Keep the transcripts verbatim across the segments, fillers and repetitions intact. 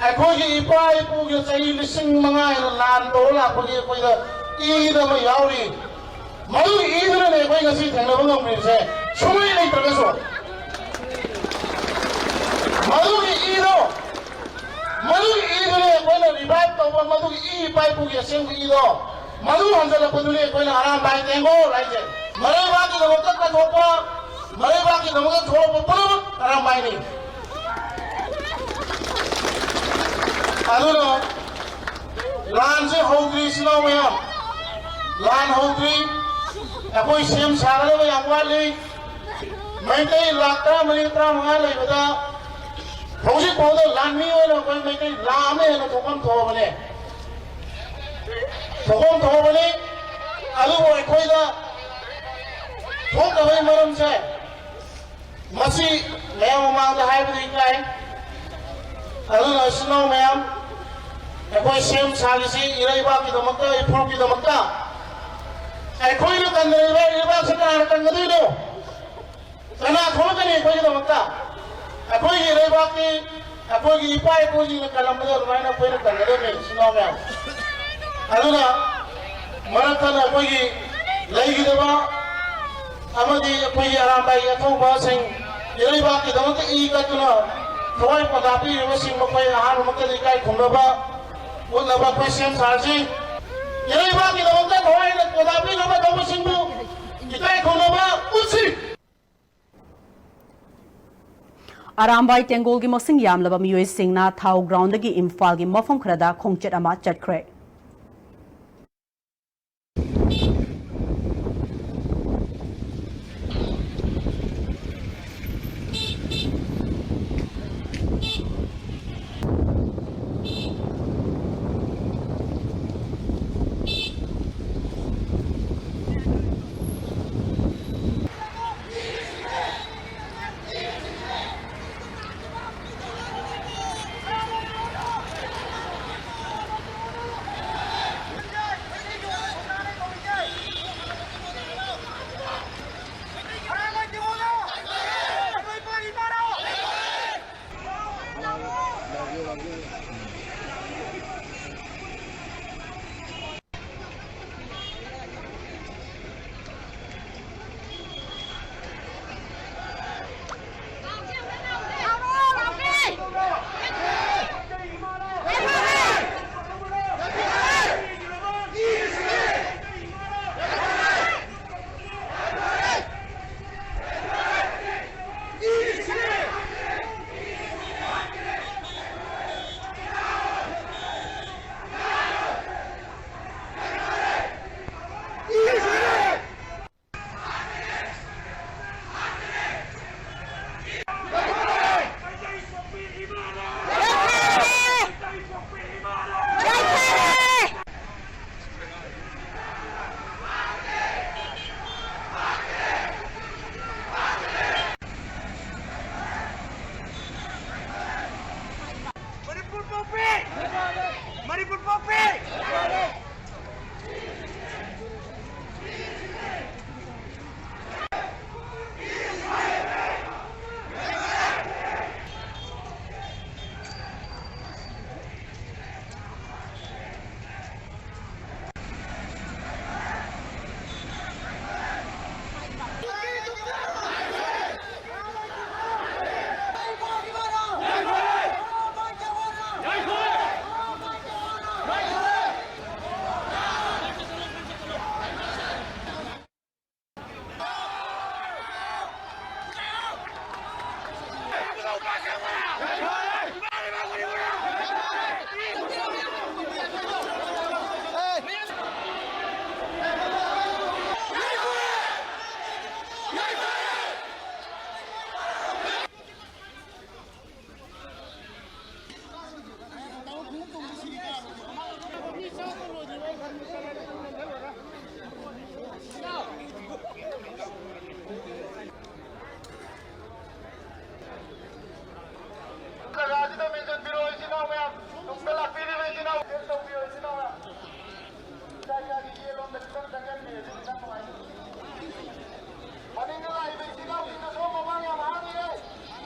ꯑꯩꯈꯣꯏꯒꯤ ꯏꯄꯥ ꯏꯄꯨꯒꯤ ꯆꯍꯤ ꯂꯤꯁꯤꯡ ꯃꯉꯥ ꯍꯦꯟꯅ ꯂꯥꯟ ꯇꯧꯔ ꯂꯥꯛꯄꯒꯤ ꯑꯩꯈꯣꯏꯗ ꯏꯗ ꯑꯃ ꯌꯥꯎꯔꯤ꯫ ꯃꯗꯨꯒꯤ ꯏꯗꯨꯅꯅꯦ ꯑꯩꯈꯣꯏ ꯉꯁꯤ ꯊꯦꯡꯅꯕ ꯉꯝꯂꯤꯕꯁꯦ, ꯁꯨꯡꯂꯩ ꯂꯩꯇ꯭ꯔꯒꯁꯨ꯫ ꯃꯗꯨꯒꯤ ꯏꯗꯣ, ꯃꯗꯨꯒꯤ ꯏꯗꯨꯅꯦ ꯑꯩꯈꯣꯏꯅ revive ꯇꯧꯕ, ꯃꯗꯨꯒꯤ ꯏ, ꯏꯄꯥ ꯏꯄꯨꯒꯤ ꯑꯁꯦꯡꯕ ꯏꯗꯣ, ꯃꯗꯨ ꯍꯟꯖꯜꯂꯛꯄꯗꯨꯅꯤ ꯑꯩꯈꯣꯏꯅ ꯑꯔꯥꯝꯕꯥꯏ ꯇꯦꯡꯒꯣꯜ ꯍꯥꯏꯁꯦ꯫ ꯃꯔꯩꯕꯥꯛꯀꯤꯗꯃꯛꯇ ꯀꯠꯊꯣꯛꯄ, ꯃꯔꯩꯕꯥꯛꯀꯤꯗꯃꯛꯇ ꯊꯣꯛꯂꯛꯄ ꯄꯨꯝꯅꯃꯛ ꯑꯔꯥꯝꯕꯥꯏꯅꯤ꯫ ꯑꯗꯨꯅ ꯂꯥꯟꯁꯦ ꯍꯧꯗ꯭ꯔꯤ, ꯏꯆꯤꯟ ꯏꯅꯥꯎ ꯃꯌꯥꯝ, ꯂꯥꯟ ꯍꯧꯗ꯭ꯔꯤ꯫ ꯑꯩꯈꯣꯏ ꯁꯦꯝ ꯁꯥꯒꯗꯕ ꯌꯥꯝ ꯋꯥꯠꯂꯤ꯫ ꯃꯩꯇꯩ ꯂꯥꯈ ꯇꯔꯥꯃꯔꯤ, ꯇꯔꯥꯃꯉꯥ ꯂꯩꯕꯗ ꯍꯧꯖꯤꯛ ꯐꯥꯎꯗ ꯂꯥꯟꯃꯤ ꯑꯣꯏꯅ ꯑꯩꯈꯣꯏ ꯃꯩꯇꯩ ꯂꯥꯈ ꯑꯃ ꯍꯦꯟꯅ ꯊꯣꯛꯐꯝ ꯊꯣꯛꯑꯕꯅꯦ꯫ ꯊꯣꯛꯐꯝ ꯊꯣꯛꯑꯕꯅꯤ꯫ ꯑꯗꯨꯕꯨ ꯑꯩꯈꯣꯏꯗ ꯊꯣꯛꯇꯕꯒꯤ ꯃꯔꯝꯁꯦ, ꯃꯁꯤ ꯃꯌꯥꯝ ꯃꯃꯥꯡꯗ ꯍꯥꯏꯕꯗꯤ ꯏꯀꯥꯏ꯫ ꯑꯗꯨꯅ ꯏꯆꯤꯟ ꯏꯅꯥꯎ ꯃꯌꯥꯝ, ꯑꯩꯈꯣꯏ ꯁꯦꯝ ꯁꯥꯔꯤꯁꯤ ꯏꯔꯩꯕꯥꯛꯀꯤꯗꯃꯛꯇ, ꯏꯐꯨꯔꯨꯞꯀꯤꯗꯃꯛꯇ꯫ ꯑꯩꯈꯣꯏꯅ ꯀꯟꯗ꯭ꯔꯤꯕ ꯏꯔꯩꯕꯥꯛꯁꯤ ꯀꯅꯥꯅ ꯀꯟꯒꯗꯣꯏꯅꯣ? ꯀꯅꯥ ꯊꯣꯛꯂꯛꯀꯅꯤ ꯑꯩꯈꯣꯏꯒꯤꯗꯃꯛꯇ? ꯑꯩꯈꯣꯏꯒꯤ ꯏꯔꯩꯕꯥꯛꯀꯤ, ꯑꯩꯈꯣꯏꯒꯤ ꯏꯄꯥ ꯏꯄꯨꯁꯤꯡꯅ ꯀꯜꯂꯝꯕꯗꯣ ꯑꯗꯨꯃꯥꯏꯅ ꯑꯩꯈꯣꯏꯅ ꯀꯟꯒꯗꯕꯅꯤ, ꯏꯆꯤꯟ ꯏꯅꯥꯎ ꯃꯌꯥꯝ꯫ ꯑꯗꯨꯅ ꯃꯔꯛ ꯊꯠꯅ ꯑꯩꯈꯣꯏꯒꯤ ꯂꯩꯈꯤꯗꯕ ꯑꯃꯗꯤ ꯑꯩꯈꯣꯏꯒꯤ ꯑꯔꯥꯝꯕꯥꯏꯒꯤ ꯑꯊꯧꯕꯁꯤꯡ, ꯏꯔꯩꯕꯥꯛꯀꯤꯗꯃꯛꯇ ꯏ ꯀꯠꯇꯨꯅ ꯊꯋꯥꯏ ꯄꯣꯟꯊꯥ ꯄꯤꯔꯤꯕꯁꯤꯡ, ꯃꯈꯣꯏ ꯑꯍꯥꯟꯕꯃꯛꯇꯗ ꯏꯀꯥꯏ ꯈꯨꯝꯅꯕ ꯎꯠꯅꯕ ꯑꯩꯈꯣꯏ ꯁꯦꯝ ꯁꯥꯔꯁꯤ꯫ ꯏꯔꯩꯕꯥꯛꯀꯤꯗꯃꯛꯇ ꯊꯋꯥꯏ ꯄꯣꯟꯊꯥ ꯄꯤꯅꯕ ꯇꯧꯕꯁꯤꯡꯕꯨ ꯏꯀꯥꯏ ꯈꯨꯝꯅꯕ ꯎꯠꯁꯤ꯫ ꯑꯔꯥꯝꯕꯥꯏ ꯇꯦꯡꯒꯣꯜꯒꯤ ꯃꯁꯤꯡ ꯌꯥꯝꯂꯕ ꯃꯤꯑꯣꯏꯁꯤꯡꯅ ꯊꯥꯎ ꯒ꯭ꯔꯥꯎꯟꯗꯒꯤ ꯏꯝꯐꯥꯜꯒꯤ ꯃꯐꯝ ꯈꯔꯗ ꯈꯣꯡꯆꯠ ꯑꯃ ꯆꯠꯈ꯭ꯔꯦ꯫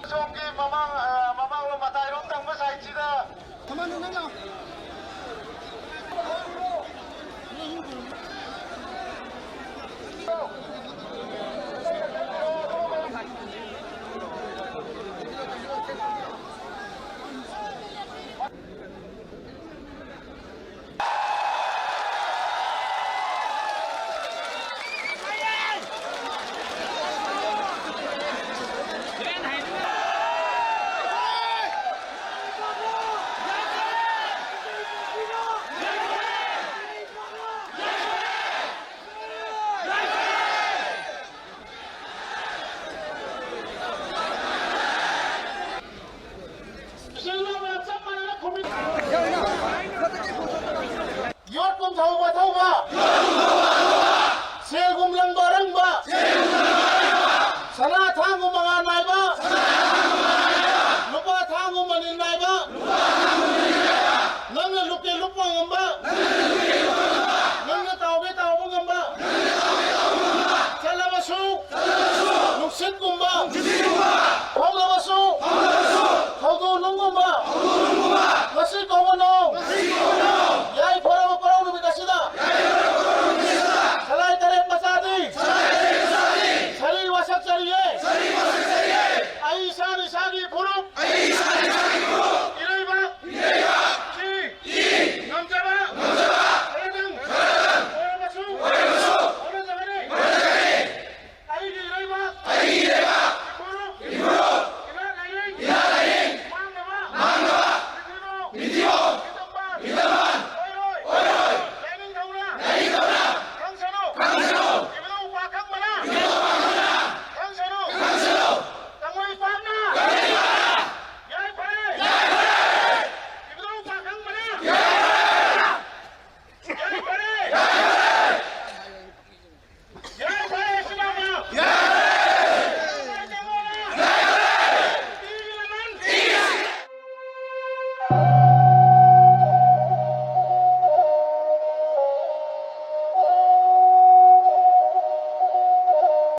ꯁꯣꯝꯒꯤ ꯃꯃꯥꯡ, ꯑ, ꯃꯃꯥꯡꯂꯣꯝ ꯃꯇꯥꯏꯔꯣꯝ ꯊꯪꯕ ꯁꯥꯏꯠꯁꯤꯗ꯫ ꯀꯃꯥꯟꯗꯣ ꯅꯪ ꯂꯥꯛꯑꯣ꯫